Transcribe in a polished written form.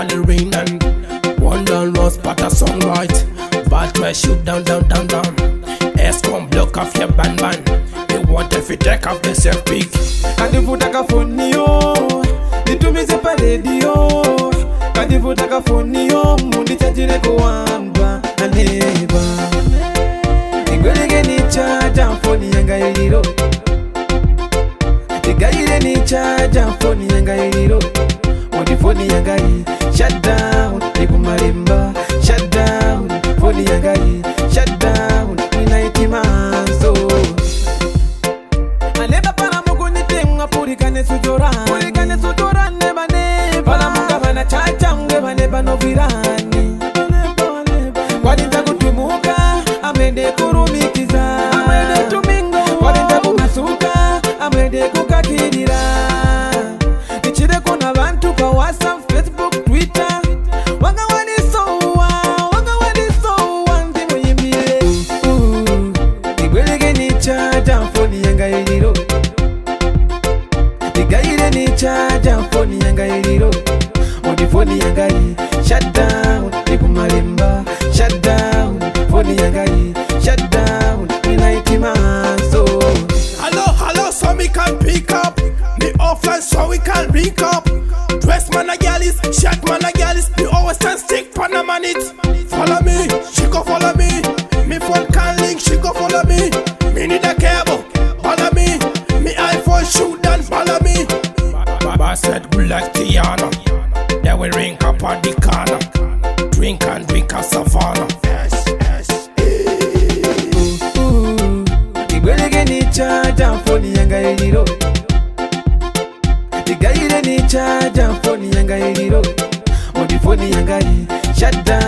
on the rain and one down rose but a song right. Bad man shoot down down down down. S come block off your ban ban. They want if you take off the self pick. Kandivuta kafoniyo, nditumize pa rediyo. Kandivuta kafoniyo, mundichajire kuwamba aneba. Igweleke ni chaja, foni yanga iliro. Igayire ni chaja, foni yanga iliro. Modi foni yanga yi shut down, ikumalemba shut down. Foni yanga yi shut down, inaitimanso. Aneba para mukunitenga purikane sujorani, purikane sujorane bane pala mukavana chacha mwe bane banovirani. Kwalinza kutumuka amende kurumikiza, amende tumingo. Kwalinza kumasuka amende kukakirira. Nichireko na bantu pa WhatsApp, Facebook, Twitter. Wanga wanisowa, wanga wanisowa ndimuyimbire. Igweleke ni chaja, foni yanga iliro. Igayire ni chaja, foni yanga iliro. Odi foni yanga yi shut down, ikumalemba shut down. Foni yanga yi shut down, inaitimanso. Hello, hello, so me can pick up. Me offline so we can link up. Dress man a gal is, shot man a gal is. Me always stand stick pan a man it. Follow me, she go follow me. Me phone can link, she go follow me. Me need a cable, follow me. Me iPhone shoot and follow me. Baba said good like Tiana. Then we ring up at the corner. Drink and drink a savannah. S S Igweleke ni chaja, foni yanga iliro. Igayire ni chaja, foni yanga iliro. Odi foni yanga yi shut down.